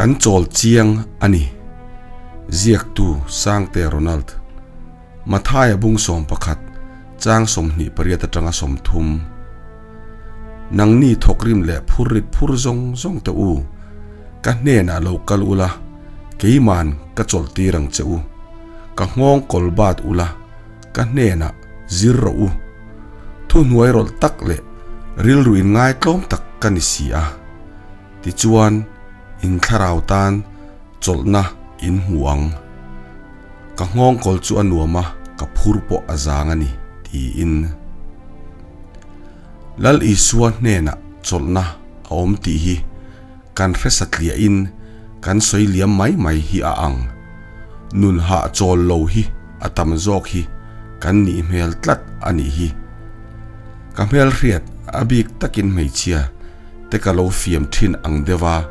Kan chawl chiang a ni. Ziaktu Sangte Ronald. Mathaia bung 11, chang 28 atanga 30. Nangni thawkrim leh phurrit phur zawng zawng te u, ka hnenah lo kal ula, keiman ka chawlhtir ang che u. Ka nghawng kawl bat ula, ka hnenah zir rawh u. Thuhnuai rawlh tak leh rilru inngaitlawm tak ka ni si a. Tichuan, in thlarau tan chawlhna in hmu ang. Ka nghawngkawl chu a nuam a, ka phur pawh a zang a ni, tiin. Lal Isua hnenah chawlhna a awm tih hi kan hre satliahin kan sawi liam mai mai hi a ang. Nun hah chawl lo hi a tam zawk hi kan nih hmel tlat a nih hi. Ka hmelhriat a bik takin hmeichhia te ka lo fiam thin ang deuh a,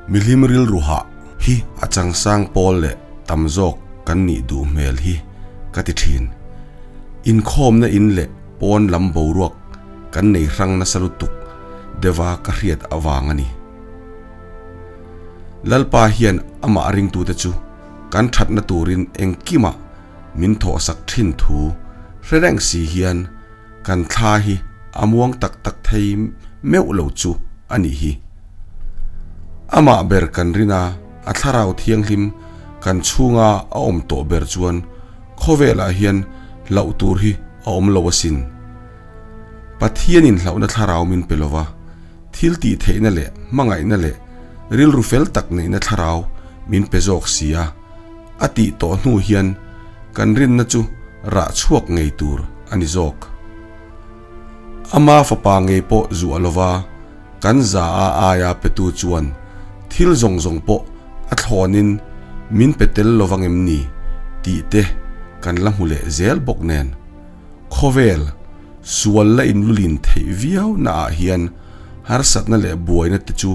mihlim rilru hah hi a changsang pawl leh tam zawk kan nih duh hmel hi ka ti thin. Inkhawmna in leh pawn lam boruak kan nei hrang nasa lutuk deuh a ka hriat avang a ni. Lalpa hian amah ringtute chu kan thatna turin engkimah min thawhsak thin thu hre reng si hian Kan thla hi a muang tak tak thei meuh lo chu a nih hi. Amah ber kan rin a, a thlarau thianghlim kan chhunga a awm tawh ber chuan khawvelah hian hlauh tur hi a awm lo asin. Pathianin hlauhna thlarau min pe lova, thil tih theihna leh hmangaihna leh rilru fel tak neihna thlarau min pe zawk si a, A tih tawh hnu hian kan rinna chu rah chhuak ngei tur a ni zawk. Ama fapa ngei pawh zuah lova kan za a aia petu chuan thil zawng zawng pawh a thlawnin min pe tel lovang em ni tih te kan la hmu leh zel bawk nen. Khawvel sual la inlulin theih viau naah hian harsatna leh buaina te chu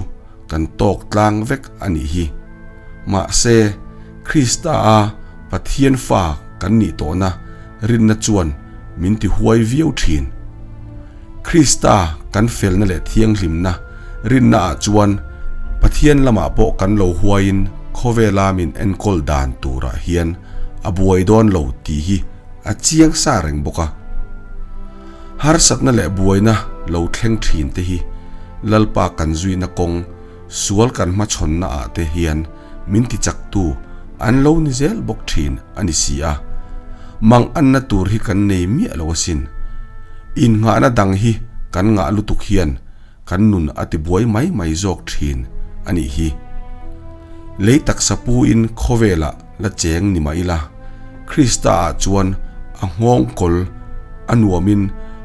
kan tawk tlang vek a nih hi. Mahse, Krista a Pathian fa kan nih tawhna rinna chuan min ti huai viau thin. Krista kan felna leh thianghlimna rinna ah chuan Pathian lamah pawh kan lo huaiin khawvela min enkawl dan turah hian a buai dawn lo tih hi a chiang sa reng bawk a. Harsatna leh buaina lo thleng thin te hi Lalpa kan zuina kawng sual kan hmachhawnna ah te hian min ti chaktu an lo ni zel bawk thin a ni si a. Mang anna tur hi kan nei miah lo asin. Innghahna dang hi kan ngah lutuk hian kan nun a ti buai mai mai zawk thin a nih hi. Lei taksa pu in khawvelah la cheng ni mah ila, Krista ah chuan a nghawng kawl a nuamin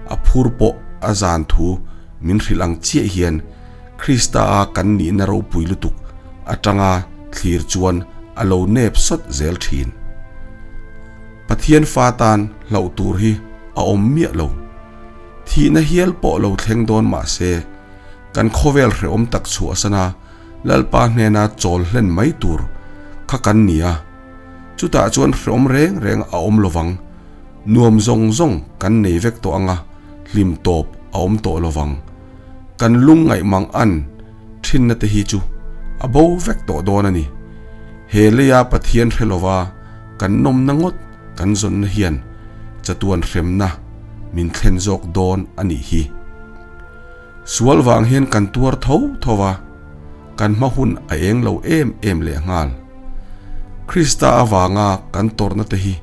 a phur pawh a zan thu min hrilh ang chiah hian Krista a kan nihna ropui lutuk atanga thlir chuan a lo nep sawt zel thin. Pathian fa tan hlauh tur hi a awm miah lo. Thihna hial pawh lo thleng dawn mah se, kan khawvel hrehawm tak chhuahsana Lalpa hnena chawl hlen mai tur kha kan ni a, chutah chuan hrehawm reng reng a awm lovang, nuam zawng zawng kan nei vek tawh anga hlim tawp a awm tawh lovang. Kan lung ngaih mang an thinna te hi chu a bo vek tawh dawn a ni. He leia Pathian hre lova kan nawmna ngawt kan zawnna hian chatuan hremna min thlen zawk dawn a nih hi. Sual vang hian kan tuar tho tho va, kan hma hun a eng lo em em leh nghal. Krista avanga kan tawrhna te hi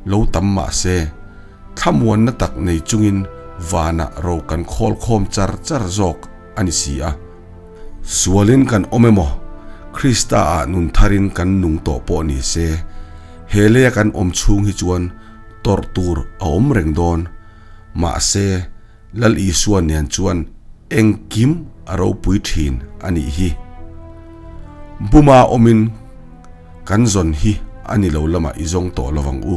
lo tam mah se, thlamuanna tak nei chungin vanah ro kan khawl khawm char char zawk a ni si a. Sualin kan awm emaw, Krista ah nun tharin kan nung tawh pawh ni se, he leia kan awm chhung hi chuan tawrh tur a awm reng dawn. Mahse, Lal Isua nen chuan engkim a ropui thin a nih hi. Buma awmin kan zawn hi a ni lo lamah i zawng tawh lovang u.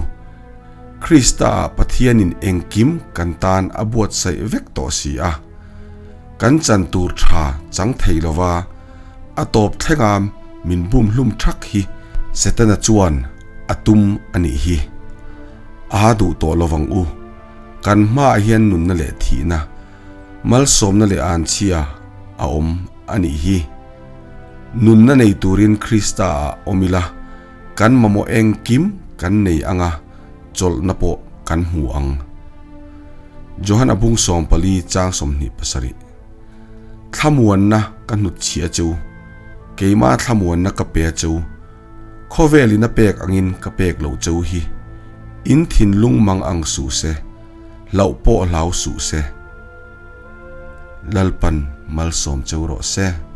Krista ah Pathianin engkim kan tan a buatsaih vek tawh si a. Kan chan tur tha chang thei lova a tawp thlenga min bum hlum thak hi Setana chuan a tum a nih hi. A duh tawh lovang u. Kan hmaah hian nunna leh thihna, malsawmna leh anchhia a awm a nih hi. Nunna nei turin Krista ah awm ila, kan mamawh engkim kan nei anga chawlhna pawh kan hmu ang. Johana bung 14 chang 27. Thlamuanna ka hnut chhia cheu, keima thlamuanna ka pe a cheu, khawvelin a pek angin ka pek lo cheu hi, in thinlung mang ang suh se, hlauh pawh hlau suh se. Lalpan malsawm cheu rawh se.